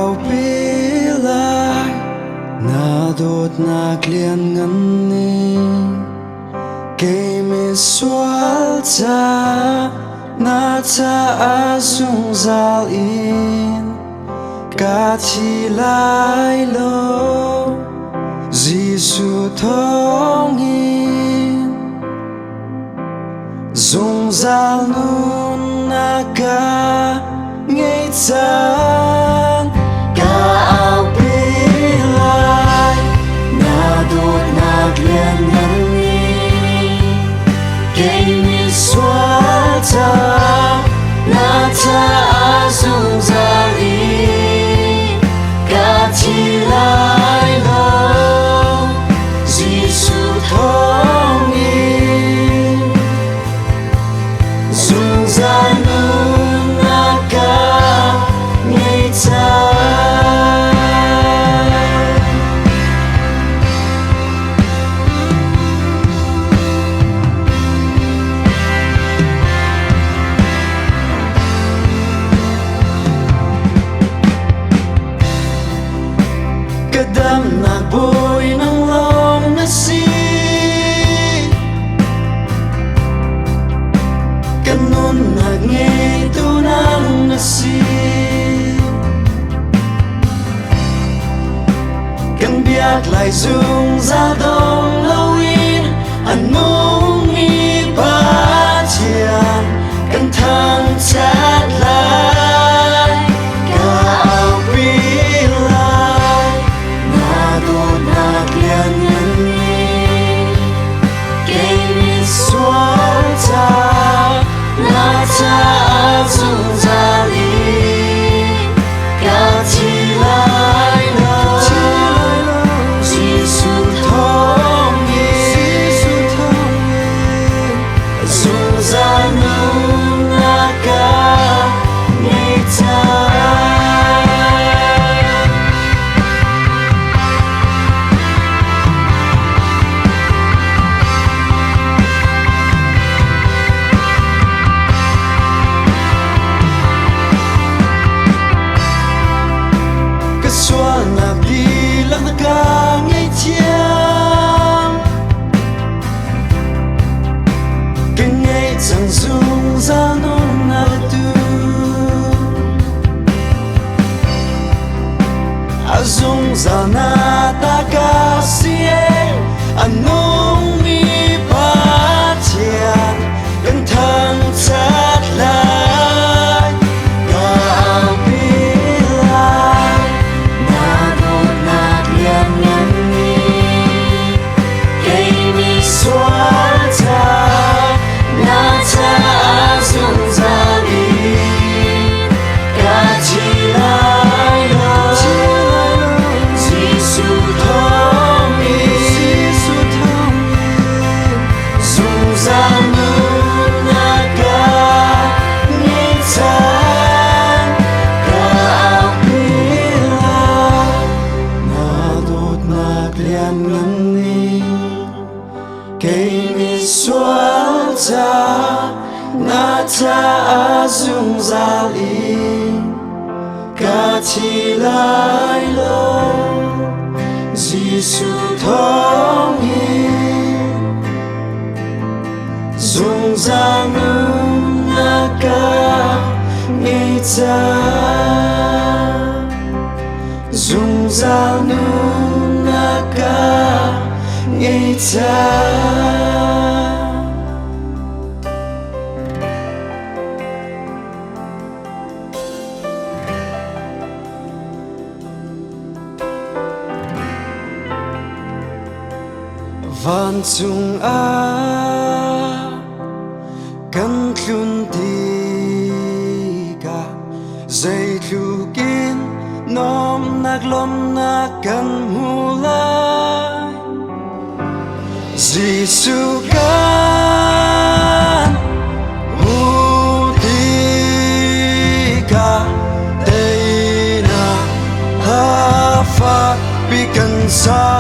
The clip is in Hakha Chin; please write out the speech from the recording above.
Aupi lai na dawtnak lianngan nih kei misual ca na caah zungzal in ka thi lai lo. Jesuh thawngin zungzal nunnak ka ngei cang. Ka aupi lai na dawtnak lianngan nih kei misual ca na caah zungzal in ka thi lai lo. Jesuh thawngin zungzal nunnak ka ngei cang. Ka damnak bawi nang lawng na si. Ka nunnak ngeitu nang na si. Kan biak lai zungzal dong loin a nungmi Pathian kan thangṭhat lai. Ka aupi lai na dawtnak lianngan nih kei misual ca na caah zungzal in ka thi lai lo. Jesuh thawngin zungzal nunnak ka ngei cang. Ka sualnak dihlak na ka ngaihthiam. Ka ngeih cang zungzal nunnak tu. A zungzal na ta ka si e, a nungmi Pathian kan thangṭhat lai. Ka aupi lai, na dawtnak lianngan nih kei misual ca na caah zungzal in ka thi lai lo. Jesuh thawngin zungzal nunnak ka ngei cang. Ka aupi lai na dawtnak lianngan nih kei misual ca na caah zungzal in ka thi lai lo. Jesuh thawngin zungzal nunnak ka ngei cang. Zungzal nunnak ka ngei cang. Vancung ah kan tlun tikah zeitluk in nuamhnak lawmhnak kan hmu lai. Jesuh kan hmuh tikah teinak hla fakpi kan sa.